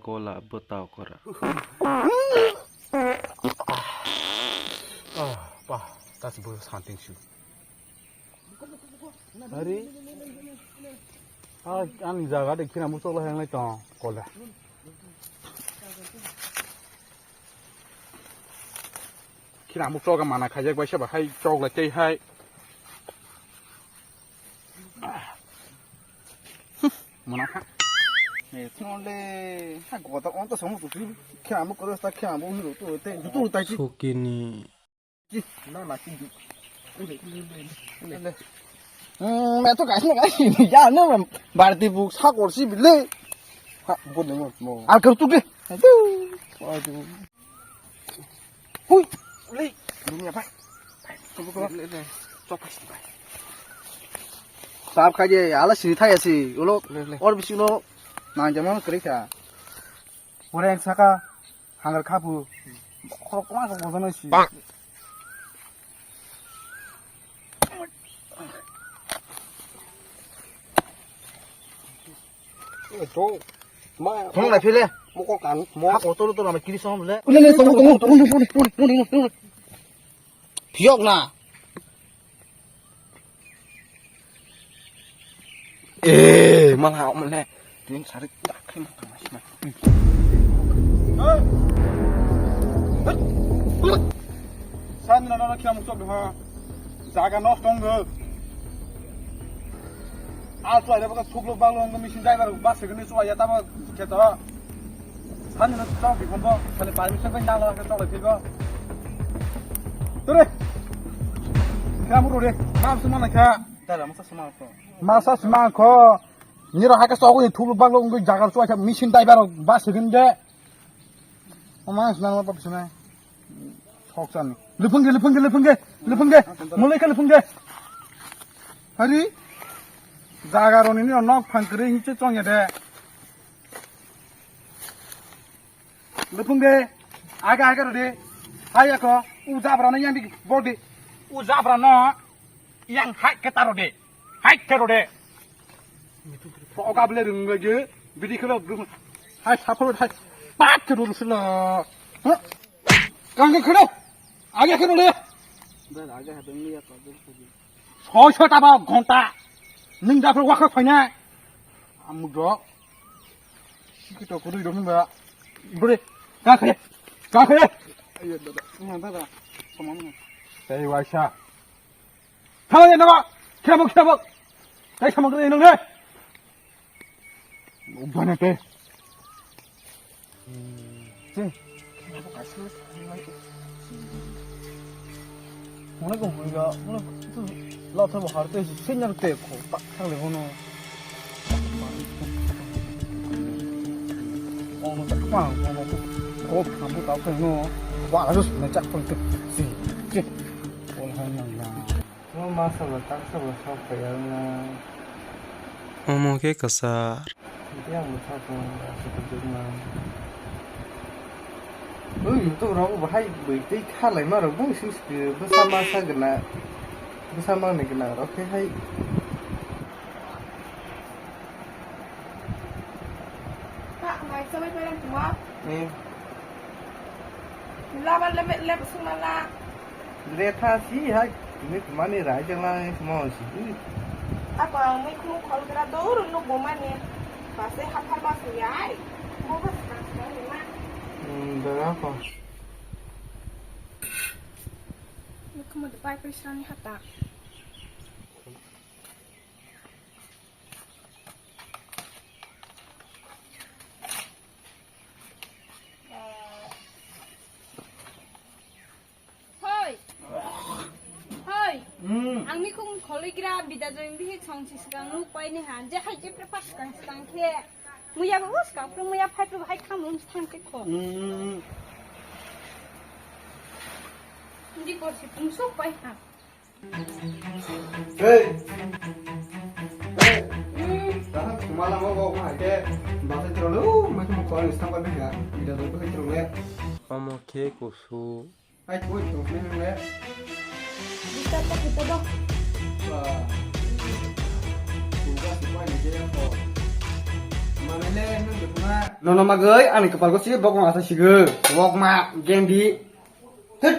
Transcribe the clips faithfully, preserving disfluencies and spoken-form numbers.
Kola bwtao kora. Ah, pa, tas bo santing su. Hari. Ah, ani jaga de kira muchok la henglai tong, kola. Kira muchok mana khajak bai se ba hai chok la tei hai. Mona ha. Eh, phone le, ha, gota on to somo tu, khe amo koro sta, khe amo hiro tu, te, tu, tu, tai chi. Sukini. Chi, na, na, chi. Ule, ule, ule, ule. Hmm, me to guys, me guys, ya, no, barti bu, sa kor si bile. Ha, bu de mo, mo. Al kar tu ke. Aduh. Aduh. Hui, ule, dunia pai. Pai, coba, coba. Le, le, le. Coba sih, pai. Sab kha je, ala sini thai asi, ulo. Le, le. Or bisi ulo, nang jama kri kha. Pore ek saka, hangar khapu. Khoro kuma ko bodono si. Bang. Thong lai phile. Moko kan, mo. Ha, kotor to na kiri song le. Ule, le, tong, tong, tong. Phiyok na. Eh, mana omle. Tin sari tak khe ma tang sima. San na na kya mukto ha. Jaga nosto wngkha. A chuai rok thuklo baglo wngkha, machine driver bus se kene chuai ya tamo kheto. Sani no chok di khombo, sani permission bai nang la chok di go. Tore. Kha mu re. Ma su ma na kha. Dara masa suma ko. Masa suma ko. Ni ro haka chok ni thuklo baglo wngkha jaga chuai kha machine driver bus se kene de. Oma suna ma pa suna. Sok chan. Lupung ge, lupung ge, lupung ge, lupung ge. Mulai khe lupung ge. Hari. Jaga roni ni nok phang kri hiche chong ya de. Lupung ge. Aga aga ro de. Hai ako. U jabra na yang di body. U jabra no. Yang hai ke taro de. Hai ke ro de. Oga bele rung ge. Bidi khelo. Hai sapro hai. Pat ke ro sila. Huh? Kang ke khelo. Age khelo le. Soi soi taba ghonta. Ning da pro wakha khoina. Amu do. Sikito kudui do mba. Bure. Ka khe. Ka khe. Ayo dada. Na dada. Samang. Tei waisa. Thanglai naba. Khebok khebok. Tei samang khe nang ne. Ubana te. Che. Mona ko hoiga, mona tu la thabo har te sinyar te ko tak thang le hono. Ono tak pa, ono ko ko phambu ta ko no. Wa la dus na chak pon te. Si. Che. Ol han na. Omo khe kwchar. Ui, YouTube rok bahai bui tei kha lai ma rok bung sis ke bwsa ma sa gana. Bwsa ma ni gana rok khe hai. Pak, mai sabai palang tuma. Eh. Laban lebe lebe sungmala. Letha si hai, tini tumani rai jangla mo si. Apa ang mai khunu khol gra do ru nuk bo mani. Pase haphar ba su yai. Bo ba sa sa ni ma. Hmm, dara ko. Nuk mo de pai pai srani hata. Hoi. Hoi. Hmm. Ang mikhung kholigra bida join bihi song si swkang nuk pai ni han je hai je prepat swkang swkang khe. Muya ba us kang pro muya phai pro hai kham lum thang khe kho. Hmm. Ndi kor si pung sok pai ha. Hey! Hey! Dah, kemana mau bawa ke? Bahasa terlalu, macam kau ni sampai bega. Tidak tahu ke terlalu ya. Omo khe kusu. Hai, kau itu mana ya? Bisa tak kita dong? Wah. Tugas apa ini dia kok? Nono magwi ani kwpalgo si bokma asa sigwi. Bokma gendi. Thut.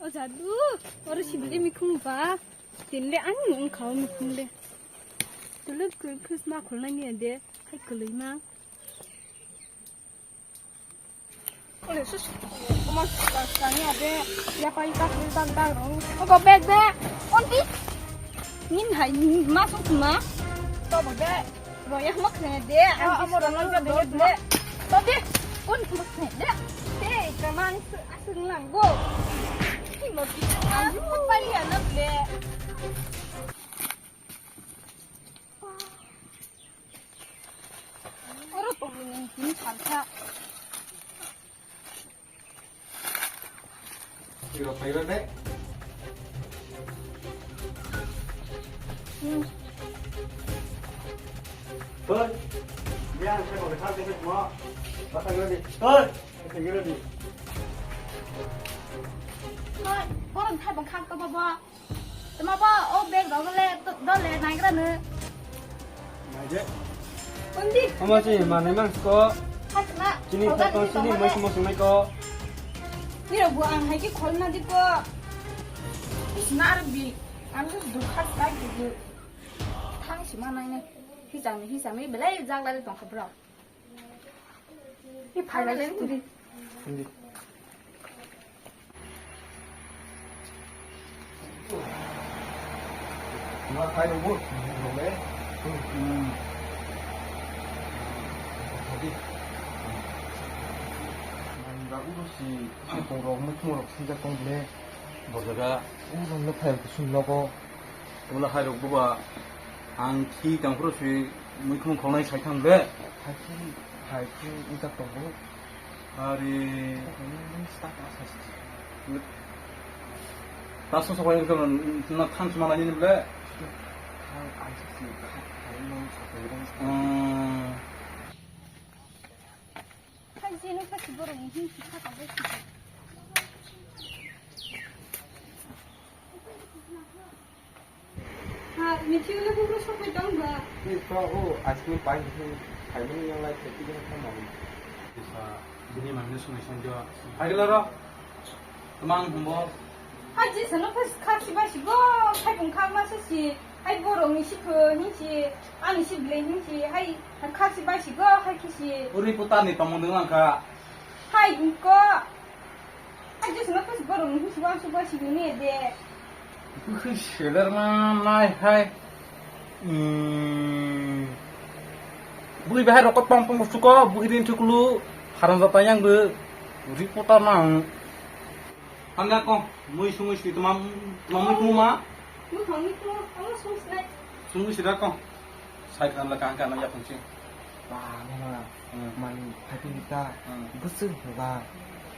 O jadu, oro sibili mikhung ba, tinle ang nung khao mikhung le. Tulu khusma khulna ni de, hai kului ma. Ole sus, oma tani ade, ya pai ta khul ta ta rong. O go bag de, onti. Nin hai, nin ma sung ma. To bo de. Roya mak ne de, ah, amo rong nang de de. To de, kun mak ne de. Te, kamang asung lang go. Ki mo ki, ah, pa ya na de. Oro to ni tin salsa. Tiro phaibak de. Hmm. Hoi. Biang sa ko thar de mo. Bata gadi. Hoi. Sa gadi. Hoi. Koron thai bang khak to baba. Tama ba o bag rok le dole naigra no. Naije. Undi. Omo si manai mang sko. Hakna. Chini thakon sini mai sumo sunai ko. Nirok bo ang hai khe khol na di ko. Is na ar bi. Ang just dukha sai di. Thang si ma nai nai. Hi jang ni hi jang ni belai jak lai tong kha bro. Hi phai lai le turi. Hindi. Ma phai rok bo. Hmm. Nang da uro si, si kong rok, mui kong rok si jak tong le. Bo jaga. Uro no phai rok sum nogo. Wala hai rok buba, ang thi tang phuru si mui khum khongnai sai thang de. Hai thi, hai thi ujak tongo. Ari. Nang start asa si. Taso sabai ko na thang sima nai ni ble. Hai ai si kha, hai no sabai rang. Hmm. Hai jeno kha si borok ni hin si kha tang bai si. Ha, mithi wala bubru sokwi tong ba? Ni to o asni pai ni phaimani yang lai thai tigi kha mani. Sa bini mangni sungai song jo. Hai gala ro. Tamang humbo. Hai ji sano khas khasi ba si go, khai bung khak ma sa si. Hai borok ni si pho hin si, ani si ble hin si. Hai khasi ba si go, khai ki si. Uri putar ni tamo nung lang kha. Hai ko. Ang jisno kos borok ni hisbo ang subo sini ni de. Bwkhwi seler ma nai hai. Hmm. Bwkhwi bahai rokot pong pong suko, bwkhwi rin thukulu, haram jata yang bo reporter ma ang. Ang ya ko, mui sungui si tuma, tuma mui tuma. Mui thong ni tuma, ang sung sinai. Sungui si da ko. Sai kan la kan kan ya phung si. Ba, mama, hmm, mani phaiphi ta, hmm, bwswk ba,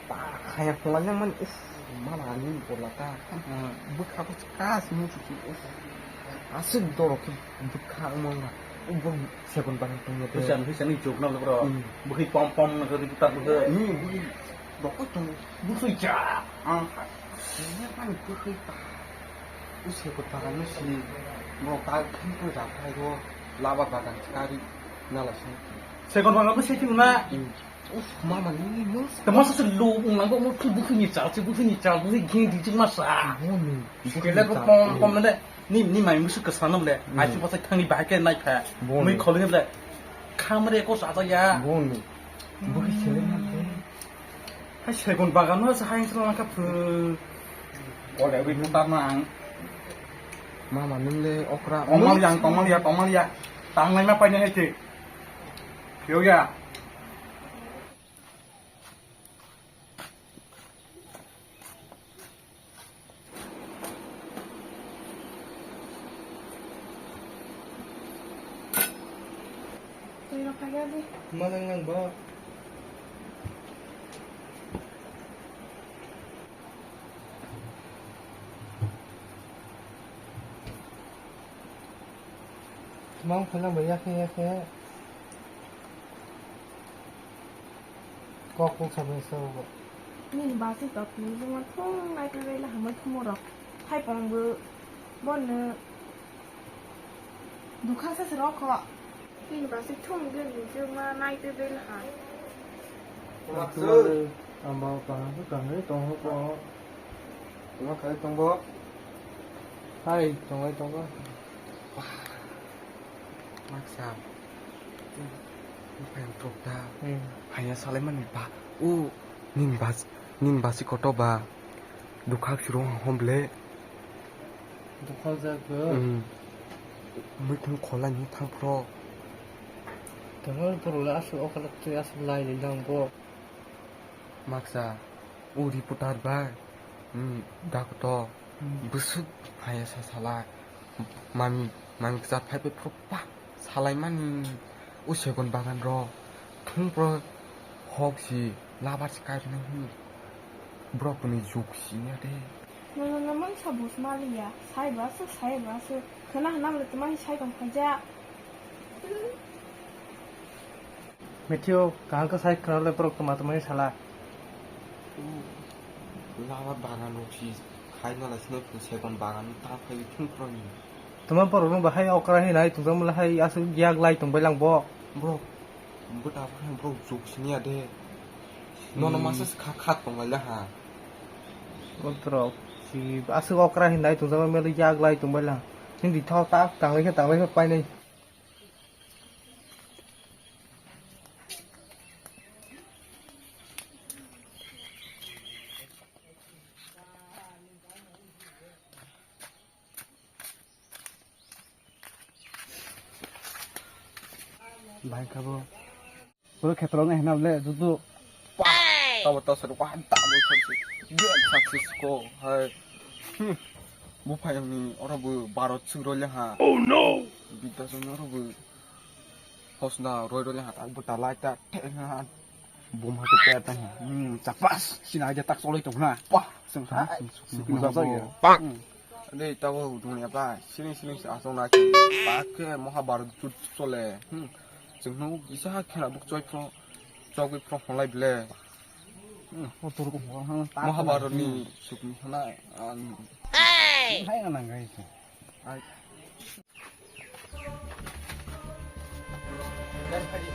ba, khaya phunga le mani, uff, mama, ani bola ta, hmm, bwkha bo kas muchuk, uff, aswk dorok khe bwkha wngma wngma, uff, bo sekon bahan tongya de. Huisan, huisan ni chuk na bro, hmm, bwkhwi pom pom na khe ta bwkha. Hmm, bwkhwi rokoi tongo. Bwkhwi cha, ang, sini mani bwkhwi ta. O sekot bagan no si, bo ta khim ko ja phai go, laba bagan kari nala si. Sekot bagan bo se phinu na. Hmm. Uf, mama ni no. Tamo sa se lo ung nang go mo thu bukhu ni cha, se bukhu ni cha, bukhu ging di chik ma sa. Bo ni. Kele ko pom pom le. Ni, ni mai musu ka sa no le. Hmm. Ai chu pa sa khang ni ba ke nai pha. Bo ni. Mui khol ni le. Khamre ko sa ta ya. Bo ni. Bukhu sele na. Hai segun bagan no sa hai sala ka phu. Ole wi mutar na ang. Mama nung le okra. Tongmal yang, tongmal ya, tongmal ya. Tanglai ma paina hai te. Yo ya. Twi rok kaya di. Manang nang bo. Mang phalang bai yakhe yakhe. Kok kok sabai sa bo. Nini basi to tini juma thung nai twi bai la hamai thumo rok. Hai pong bo bono dukha sa se rok kho. Nini basi thung de ni juma nai twi bai la ha. Amba kaham khe kangai tong ho ko. Tuma khai tong bo. Hai tong ai tong bo. Maksa. Buphang trok da. Hmm. Haya salaimani ba. O, nin bas, nin basi koto ba. Dukhak siro hom ble. Dukhak jak bo. Hmm. Muikhung khola ni thang pro. Tengol pro la asu okala twi asu lai ni dang bo. Maksa. O reporter ba. Hmm. Da koto. Hmm. Busuk haya sa sala. Mami, mami kisa phai phai pro pa. Salaimani o segon bagan rok thung pro hok si labar si kai rwnai hi borok bini juk si ya de. Nono no mangsa bus maliya, sai ba su, sai ba su, khwna hwnna bwle tuma hi sai tong khaija. Mithio, kaham khe sai khwna le borok tuma tuma hi sala. Labar bagan rok si khai nala sino segon bagan ta khai thung pro ni. Tuma borok no bahai okra hinai tungsa mula hai aswk yak lai tong bai lang bo. Bro, bwta bwkha bro juk siniya de. Nono Hmm. masa kha kha tong lai ha. Bro, si aswk okra hinai tungsa mula yak lai tong bai lang. Hindi thok ta tang lai khe tang lai khe pai nai. Bai kha bo. Puro khetro ngai hwnna le judu. Tabo to sir wa double success. Dual success ko hai. Hmm. Buphang ni oro bo baro chuk role ha. Oh no. Bidya jong oro bo. Hosna roi roi ha tak buta lai ta thek ha. Bum ha tu pe ta ha. Hmm, chapas. Sina aja tak soloi tong na. Pah, sung ha. Sung ha. Bang. Hmm. Dei tawo dunia ba. Sini sini sa asong na. Pak ke Mahabharat jut sole. Hmm. Sung no isa ha khela buk choi pro. Chogwi pro holai ble. Hmm. O tur ko ha. Mahabharat ni sukni hana. Hai na nang gai. Ai. Ready.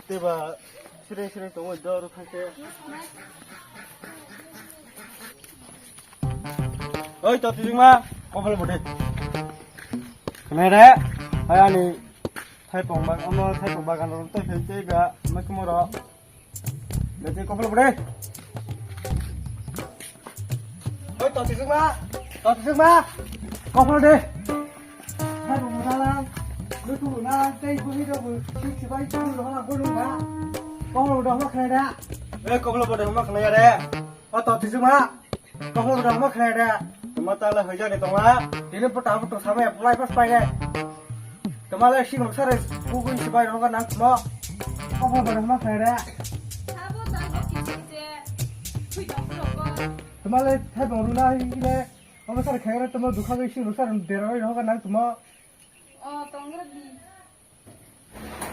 Teba sire sire tongwi dor thangte. Oi, to tijingma, kobol bode. Khnai re, hai ani thaipong bag, omo thaipong bagan ro to thei tei ba, mai kumoro. Bete koplo bode. Oi, toti sukma. Toti sukma. Koplo de. Hai, bu mudala. Lu tu na, tei bu hi do bu. Sik sibai tu lo na bu lu na. Koplo bode, homa khnai da. Eh, koplo bode, homa khnai da. O, toti sukma. Tongma bwdang ma khnai da. Tongma tala hoi jani tongma. Tini pota pota samai apply pas pai de. Tongma le sing sare bugui sibai roga nang tongma. Tongma bwdang ma khnai da. Sabo tang kisi se. Thui tong ko. Tongma le thai bong runa hi le. Tongma sare khagra tongma dukha bai sing sare dera roga nang tongma. O, tongra di.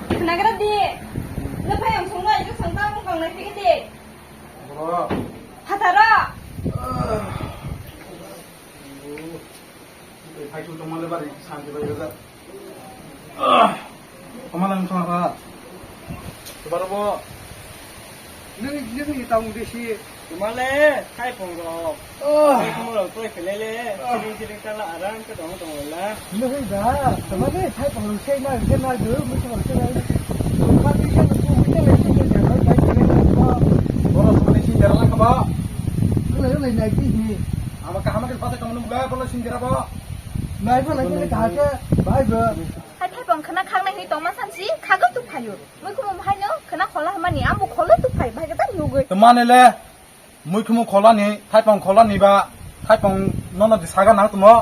Khnagra di. Nw phai ang songno ajuk song ta mung kang nai phege di. Bro. Hatara. Phai tu tongma le bari santi bai ga. Tongma le ang song ha. Baro bo. Nini, nini tang desi. Tongma le, thai phung rok. Oh. Thai phung rok, toi khelele. Oh. Siling siling tala aram ke tong tong la. Nini da, tongma le, thai phung rok sei na, sei na, do, mi phung rok sei na. Tongma le, sei na, do, mi phung rok sei na, do, mi phung rok sei na. Boro song le sing dera lang kaba. Nini, nini, nai ki ni. Ama kahama ke pasa kamu nunggu, boro sing dera ba. Nai ba, nai ba, nai ka ke, bai ba. Hai thai phung khna khang nai Tongma sansi khago tu phayo. Mui kumu hai no khna khola hamani ambo kholo tu phai bai kata nugui. To mane le, mui kumu khola ni, thaipong khola ni ba, thaipong nono di saga nang tumo.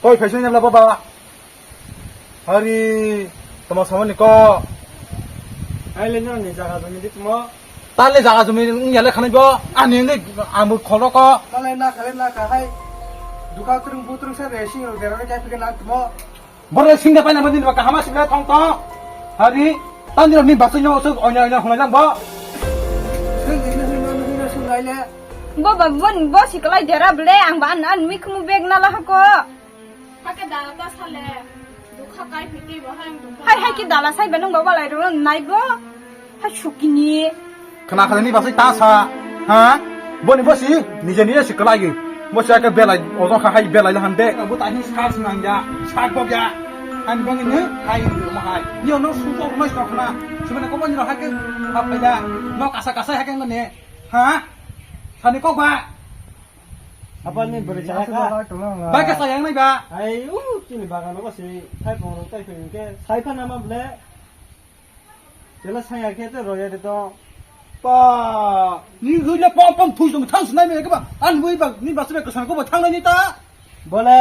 Koi phaising nyabla baba. Hari, tamo samani ko. Ai le nang ni jaga jumi di tumo. Tale jaga jumi ngyale khanai bo. Ani ngi ambo kholo ko. Tale na khale na ka hai. Duka krung butrung sa racing ro dera kai phike nang tumo. Borok singda paina mani ba kahama sibla thong to. Hari, tani ni basui no suk onya onya hunai lang bo. Sing ni ni ni ni ni sing lai le. Bo ba bon bo siklai dera ble ang ba an an mi khumu bag na la hako. Hake dala ta sale. Dukha kai phiti bo hai dukha. Hai hai ki dala sai ba nung ba balai ro nai bo. Hai sukini. Khna khna ni basai ta sa. Ha? Boni bosi nije nije si kwlai. Bosi ake belai ojo kha hai belai lahan de. Bo ta hi sak nang ya. Sak bok ya. Ani bang ni hai ni mo hai. Ni ono su ko mai tok na. Sumene ko bani ro hake. Apa ya? No kasa kasa hake ngone. Ha? Sani kok ba? Apa ni beri cara ka? Ba ka sayang nai ba? Ai u chini bagan ko si thai phong rok tai phong ke. Sai pha nama ble. Jela saya khe te roya de to. Pa, ni hoi le pom pom thui song thang sinai me ke ba. An hoi ba ni ba se ke sang ko ba thang ni ta. Bole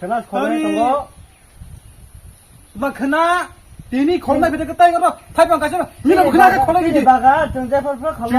khna khole tongo. Ba khna tini khol nai bete tai ro. Thai pang ka se. Ni ba khna ke khol ni. Baga tung je phol phol khol.